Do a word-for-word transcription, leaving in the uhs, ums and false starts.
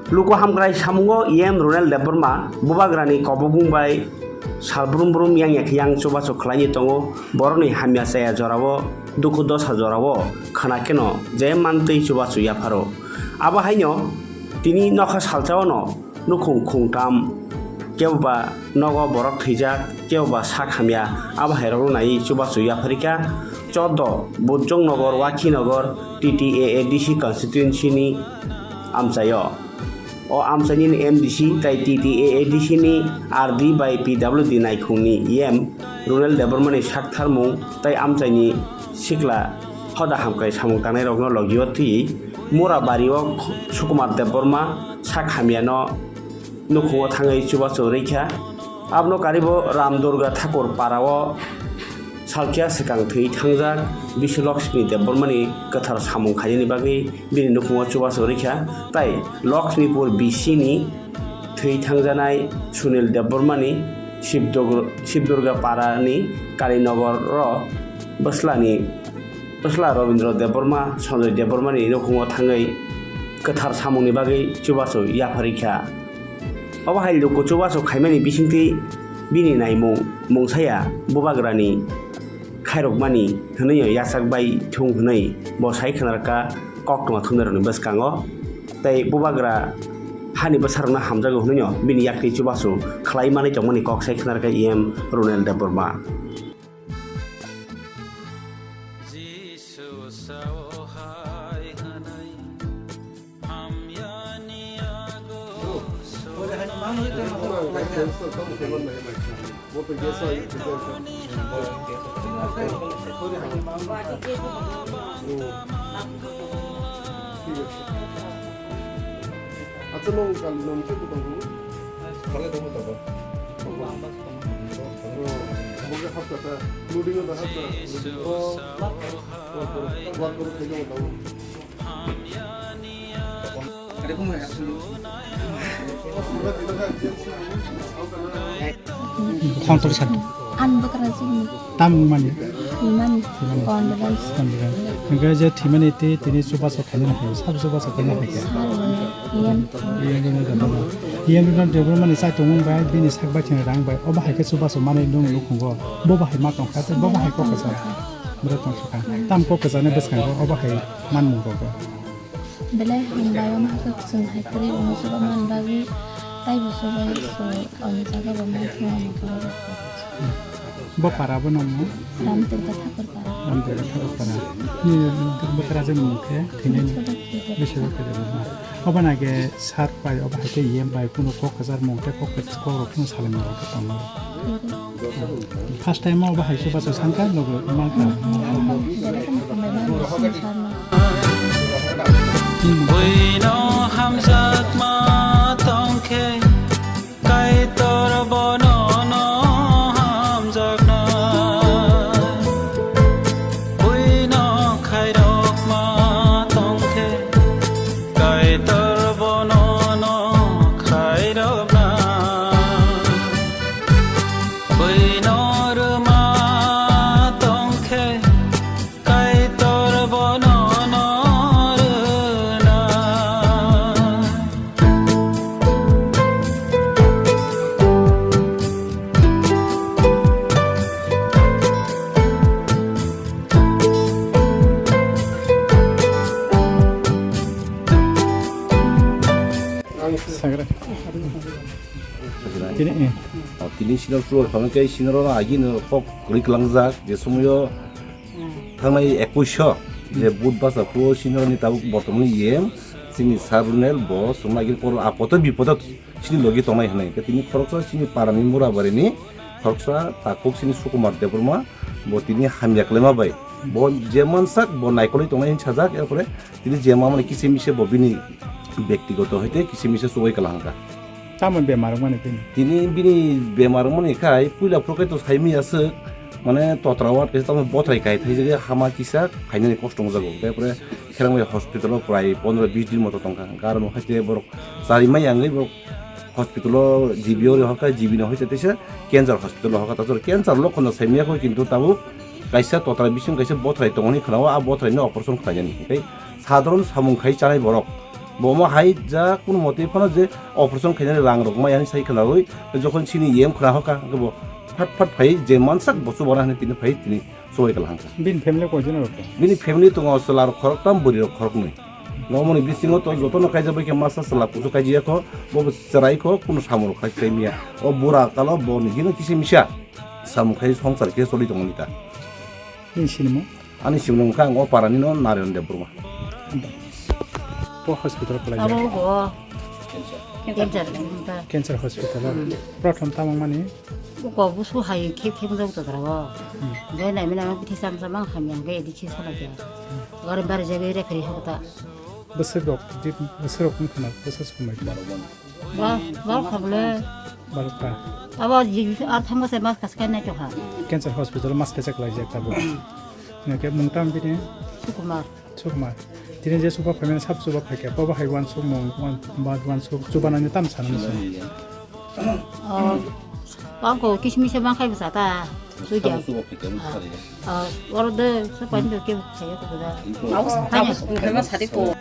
Luku hamkrai samungo E M Runel Debbarma bubagrani kobokbung bai sal brum brum yang ya khe yang chubachu khlaini tongo, borokni hamya chaya jorao, dukhu dosa jorao khna kheno je mantwi chubachu yapharo. Abo haino tini nokha salchaono nukhung khungtam, keboba nogo borok thwijak, keboba sak hamya, abo hairokno naiwi chubachu yapharikha. Choddo Bujong Nogor, Wakhi Nogor, T T A A D C constituency ni amchaio. O amchaini M D C tai T T A A D C ni R D bai P W D naikhungni E M Runel Debbarmani saktharmung tai amchaini sikla hoda hamkrai samung tangnairokno logio twiwi Murabari o Sukumar Debbarma sak hamyano nukhungo thangwi chubachu rwikha. Abono karibo Ram Durga Thakur para o salkya swkang thwi thangjak Bisu Laxmi Debbarmani kwthar samung khainani bagwi bini nukhungo chubachu rwikha, tai Laxmipur B C ni thwi thangjanai Sunil Debbarmani Shibdog-, Shibdurga parani Kalinagar o bwslani, bwsla Robindra Debbarma, Sanjoy Debbarmani nukhungo thangwi kwthar samungni bagwi chubachu yapharikha. Obo hai luku chubachu khaimani bisingtwi bini naimung mungsaya bubagrani khairokmani hwnwi yachak bai thung hwnwi bo sai khwnarwkha kok tongma thumnairokni bwskango. Tei bubagra hani bwsarokno hamjago hwnwi bini yakni chubachu khlai manwi tongmani kok sai khwnarwkha E M Runel Debbarma. Jisu sao hai hwnwi hamyani yago Acha, nwng kal nwng khe bwtang rw? Kale tongma tongo. Bo khe hapta ta, loading o da hapta. Work koro khaijak tongo. Khontor sadi. Ang bwkrajwkni. Tam mani. Thwimani. Thwimani. Condolence. Condolence. Hwnkhe je thwimani tei tini chubachu khainani hai, sabo chubachu khainani hai khe. Sabo mani. Iyang. Iyang rwna debor mani. Iyang rwna debor mani chai tongmung bai, bini sak bai thwina rang bai. Obo hai khe chubachu manwi nwng nukhungo. Bo bahai ma tongkha, tei bo bahai kok kwchar. Bwrwi tong kha. Tam kok kwcharni bwskango obo hai manmung kok. Belai hambai, omo hai khe chwng hai kwrwi omo chuba man bagwi taibo chubai se, omo jaga bo mai thung omo kwrwi. Bo para bo nang mo? Ramdurga Thakur para. Ramdurga Thakur para. Ni bwkrajwk mung khe thwinani. Bisu bwkrajwk mung. Obo na khe sir pai, obo hai khe yem pai, kunu kok kwchar mung tei kok kwchar kok rok kunu salai mung rok khe tongo. First time o bahai se basa sangka logo mangka. Buino hamjakma tongkhe, Kaitor bono no hamjakna. Buino khairokma tongkhe, Kaitor bono no khairokna. Buino rwma tongkhe, Kaitor bono no rwna. Sagra. Tini, eh. O, tini senior pro, phano khe senior no agi no kok kwrwi kwlangjak, je somoyo thangnai ekush o, je but basa pro senior ni tabuk bortomani E M, chini Sir Runel bo, somono agi koro apodo bipodo chini logi tongnai hwnwi. Khe tini khoroksa chini parani Murabari ni khoroksa takhuk chini Sukumar Debbarma, bo tini hamya kwlaima bai. Bo je mansak, bo naikolwi tongnai hwnwi sajak, er pore tini je mamani kisa misa bo bini bektigoto hoite kisa misa chubai kwlangkha. Tamo bemar wngmani bini? Tini bini bemar wngmani khai puila phuru khe to saimaya swk, mane totra ward kaisa tamo bothrai kai thaijagwi hama kisa khainani kosto wngjago. Tei pore kherang bai hospital o prai pondro bis din moto tongkha. Hwnkhe aro no haite borok chari maya wngwi borok hospital o G B o rw hokha, G B no hoite teisa cancer hospital o hokha. Tator cancer lokhon no saimaya kho, kintu tabuk kaisa totra bising kaisa bothrai tongmani khwnao, a bothrai no operation khlainani. Tei sadharon samung khai chanai borok. Bomo hai ja kunu motwi phano je operation khainani rang rok mai ani sai khwnawi, jokhon chini yem khwna hoka, hwnkhe bo phat phat phai je mansak bo chubana hinwi tini phai tini chubai kala hangkha. Bini family koi jona rok? Bini family tongo chwla rok khoroktam, bwrwi rok khoroknwi. Nokmoni bisingo to jotono kaijak bai khe masa chwla kuchuk kaijak kho, bo bo chwrai kho, kunu samung rok khai khlai miya. O bura kalo bo ni hino kisi misa samung khai songsar khe choli tongo nita. Nini sinimo? Ani simung wngkha ang o parani no Narayan Debbarma. Bo hospital kwlai Abo jak? Bo cancer wngkha. Cancer hospital o. Hmm. Prothom tamo mani? Uko busu hai khep khep jok jok rao. Hmm. Jai nai mina bithi sam sam ang hamya ge edi chi sala ge. Gari bari jage referee hakta. Bwswk rok, di bwswk rok wngkha na, bwswk somoi. Ba, ba khagle. Barokta. Abo ji ar thango se mas kas kai nai to ha. Cancer hospital mas kaisa kwlai jak tabuk. Hingke mung tam bini? Sukumar. Sukumar. Tini je suba phaimani sab suba phaikhe, bobo hai uansuk mung, uan-, ba uansuk chubanani tam sana muchung. Oh, bangko kismis bang khai bwsa ta. Suja. Sabo suba phaikhe, ah, sari. Ah, oro de, supa ni ke khai ko da. Abo, abo sari ko.